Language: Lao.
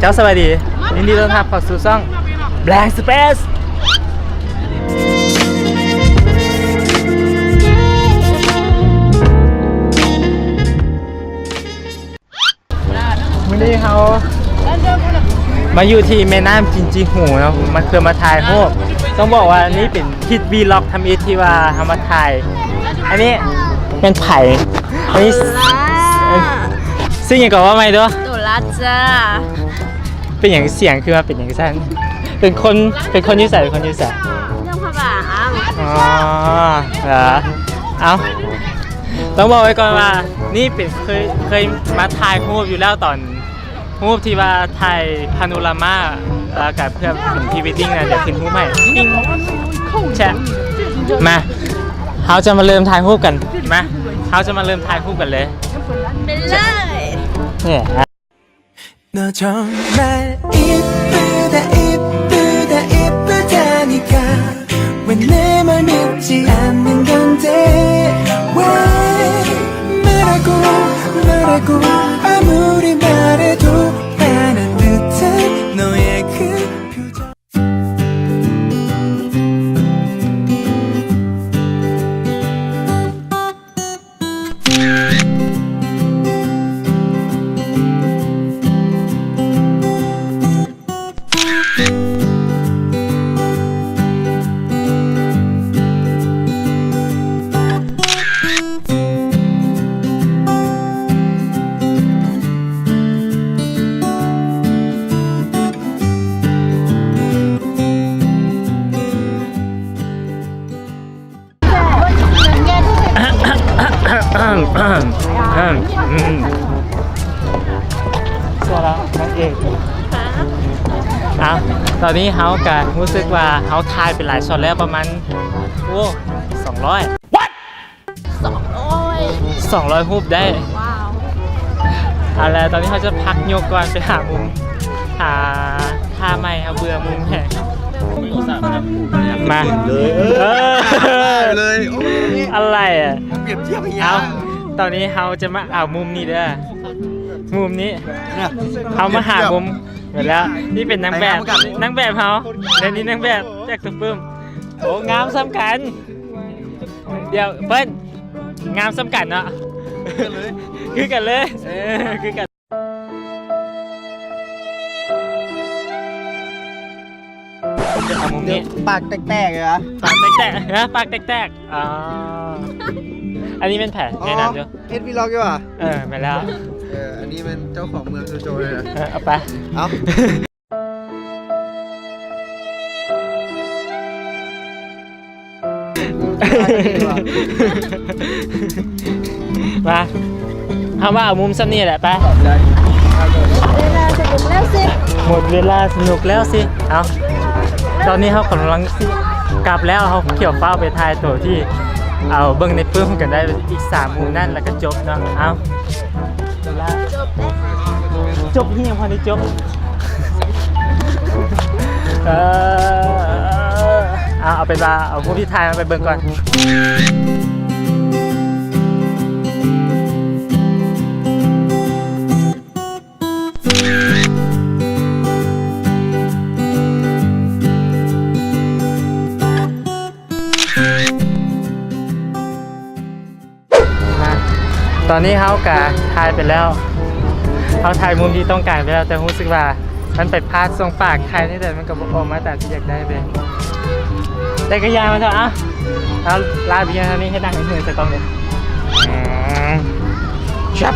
ເຈົ້າສະບາຍດີ ຍິນດີຕ້ອນຮັບເຂົ້າສູ່ຊ່ອງ Blank Space. ມື້ນີ້ເຮົາມາຢູ່ທີ່ແມ່ນ້ຳຈິນຈີຫູເນາະ ມາ ເພື່ອມາຖ່າຍຮູບ. ຕ້ອງບອກວ່ານີ້ເປັນທຣິບວີລັອກທຳອິດທີ່ວ່າເຮົາມາຖ່າຍ. ອັນນີ້ແມ່ນໃຜ? ອັນນີ້ ໂດລາ ຊື່ຫຍັງກໍວ່າໃໝ່ເດີ້? ໂດລາຈ້າ. ເປັນຫຍັງສຽງຄືວ່າເປັນຈັ່ງຊັ້ນ? ເປັນຄົນ ເປັນຄົນຢູ່ໃສ? ເປັນຄົນຢູ່ໃສ? ເມືອງພະບາງ. ອໍ ເອີ ເອົ້າ ຕ້ອງບອກໄວ້ກ່ອນວ່າ ນີ້ເປັນ ເຄີຍ ເຄີຍມາຖ່າຍຮູບຢູ່ແລ້ວ ຕອນຮູບທີ່ວ່າຖ່າຍພາໂນລາມາ ແລ້ວກໍເພື່ອເປັນພຣີເວດດິ້ງນະ ດຽວຂຶ້ນຮູບໃຫ້. ແຊະ ມາ ເຮົາຈະມາເລີ່ມຖ່າຍຮູບກັນ. ມາ ເຮົາຈະມາເລີ່ມຖ່າຍຮູບກັນເລີຍ. ໄປເລີຍ. ນີ້ 너 정말 이쁘다 이쁘다 이쁘다니까 왜 내 말 믿지 않는 건데 왜 말하고 말하고 아무리 말해도 안 한 듯한 너의 그 표정.ເອົ້າ ຕອນນີ້ເຮົາກະຮູ້ສຶກວ່າເຮົາຖ່າຍໄປຫຼາຍຊັອດແລ້ວ ປະມານ ໂອ້ ສອງຮ້ອຍ ສອງຮ້ອຍ ສອງຮ້ອຍຮູບໄດ້. ວ້າວ ເອົາລະ ຕອນນີ້ເຮົາຈະພັກຍົກກ່ອນ ໄປຫາມຸມ ຫາທ່າໃໝ່ ເຮົາເບື່ອມຸມແຮງ. ມາ ເອີ ເອີ ເລີຍ ໂອ້ຍ ອະໄລອະ ປຽບທຽບອີຫຍັງ? ເອົາ ຕອນນີ້ເຮົາຈະມາເອົາມຸມນີ້ເດີ້ ມຸມນີ້ ເຮົາມາຫາມຸມ ແມ່ນແລ້ວ ນີ້ເປັນນາງແບບ ນາງແບບເຮົາ ແລະນີ້ນາງແບບຈາກຕົວປຶ້ມ. ໂອ້ ງາມສ່ຳກັນ. ດຽວເພິ່ນ ງາມສ່ຳກັນເນາະ ຄືກັນເລີຍ ເອີ ຄືກັນ. ເອົາມຸມນີ້ ປາກແຕກໆ ເລີຍຫວາ? ປາກແຕກໆ ຮະ ປາກແຕກໆ. ອໍ ອັນນີ້ແມ່ນໃຜ? ອໍ ແນະນຳຢູ່ ເຮັດວີລັອກຢູ່ຫວາ? ເອີ ແມ່ນແລ້ວ ເອີ ອັນນີ້ແມ່ນເຈົ້າຂອງເມືອງຊູໂຈເລີຍນະ. ເອີ ເອົາໄປ ເອົາ. ມາ ເຮົາມາເອົາມຸມສ່ຳນີ້ແຫຼະ ໄປ. ເວລາສະໜຸກແລ້ວຊິ ໝົດເວລາສະໜຸກແລ້ວຊິ. ເອົາ ຕອນນີ້ເຮົາກຳລັງຊິກັບແລ້ວ ເຮົາຂຽວຟ້າວໄປຖ່າຍໂຕທີ່ເອົາເບິ່ງໃນປຶ້ມກັນໄດ້ອີກສາມມຸມນັ້ນ ແລ້ວກໍຈົບເນາະ. ເອົາ ຈົບແລ້ວ ຈົບອີ່ຫຍັງ ບໍ່ໄດ້ຈົບ. ເອີ ເອົາ ເອົາເປັນວ່າເອົາຮູບທີ່ຖ່າຍມາໄປເບິ່ງກ່ອນ. ມາ ຕອນນີ້ເຮົາກະຖ່າຍໄປແລ້ວ ເຮົາຖ່າຍມຸມທີ່ຕ້ອງການໄປແລ້ວ ແຕ່ຮູ້ສຶກວ່າມັນໄປພາດຊ່ວງປາກ ຖ່າຍແນວໃດມັນກະບໍ່ອອກມາຕາມທີ່ຢາກໄດ້ເລີຍ. ແຕ່ກະຢ່າມັນເຖາະ ເອົາ ເອົາ ລາບໄປຮຽນທາງນີ້ ເຮັດໜ້າຫຶງໆໃສ່ກ້ອງເດີ. ອືມ ຊັບ